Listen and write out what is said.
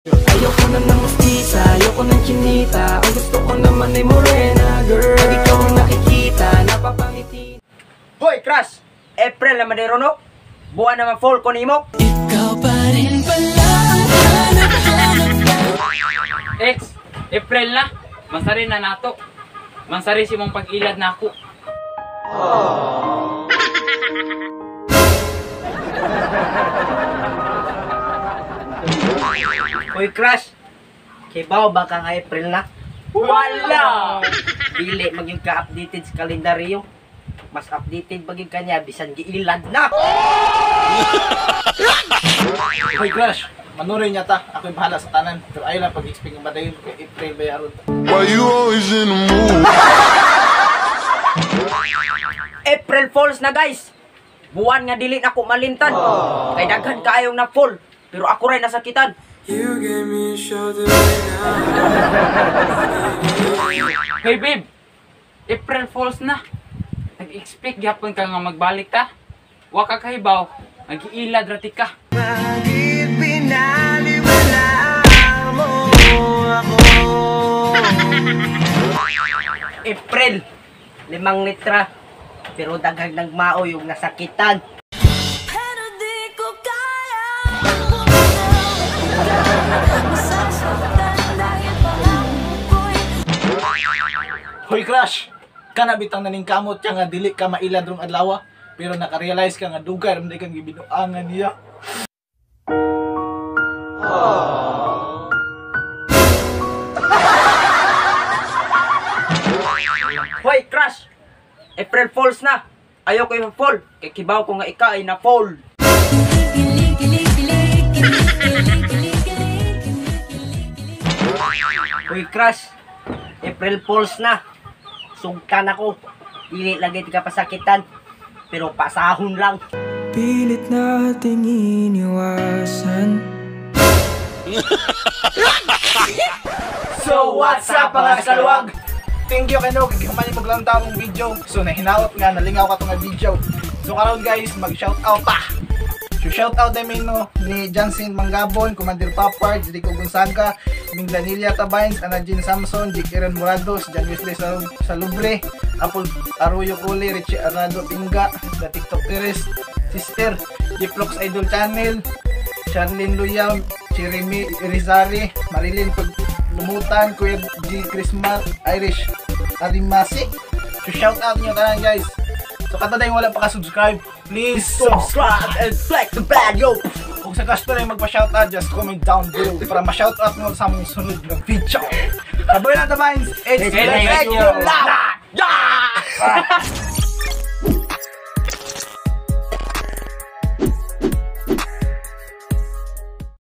Ayoko na ng mestiza, ayoko ng chinita. Ang gusto ko naman ay morena, girl. Pag ikaw ang nakikita, napapangiti. Hoy, crush! April naman ni Ronok. Buwan naman fall ko nimo. Ikaw pa rin pala ang hanap-hanap. Ex, April na. Mansari na nato. Mansari si mong pag-ilad na ako. Hoy, crush! Kibaw ba ka nga April na? Wala! Dili magyud ka updated sa kalendaryo. Mas updated magyud kanya bisan giilad na. Hoy crush, manuray niya ta. Ako'y bahala sa tanan. Pero ayaw lang pag-expect ng badayon kay April ba yaron. Why you always in the mood? April Fools na, guys. Buwan nga dili na ako malimtan. Kay daghan kaayong na fall, pero ako ray nasakitan. You gave me a shoulder right now. Hey babe, April Fools na. Nag-expect gyapon ka nga magbalik ta. Wa ka kahibaw, nag-iilad ra ti ka. Bakit pinaliwala mo ako? April, 5 litra. Pero daghang nagmao yung nasakitan. Pero di ko kaya bumitaw. Masasaktan dahil pangako ko'y Hoy crush, kana bitang naningkamot ka nga dili ka mailad rong adlaw, pero nakarealize ka nga dugay ra man kang gibinuangan niya. Hoy, crush! April Fools na. Ayaw ko i-fall. Kay kibaw ko nga ika ay na-fall. Hoy, crush! April Fools na. Sugtan ako. Dili lagi ka pasakitan. Pero pasahon lang. Pilit nating iniwasan. So what's up mga kaluwag? Thank you kay no kay human mo lang tamong video. So nahinawat nga nalingaw ka tong video. So karon guys, mag shout out ta. So shout out namin no ni Johnson Mangabon, Commander Papard, Jericho Gonzaga, Ming Danilia Tabains, Ana Jean Samson, Jake Aaron Morados, John Wesley Salubre, Apple Arroyo Cole, Richie Arnado Tinga, The TikTok Terrace, Sister, Jiplox Idol Channel, Charlene Luyam, Jeremy Rizari, Marilyn Paglumutan, Kuya G. Christmas, Irish Arimasi. So shout out nyo tanan guys. So kataday wala pa ka-subscribe, please subscribe and click the bell, yo! Kung sa gusto na yung magpa-shoutout, just comment down below para ma-shoutout mo sa among sunod na video. Kaboy na Tabines, it's It's your love! Yeah!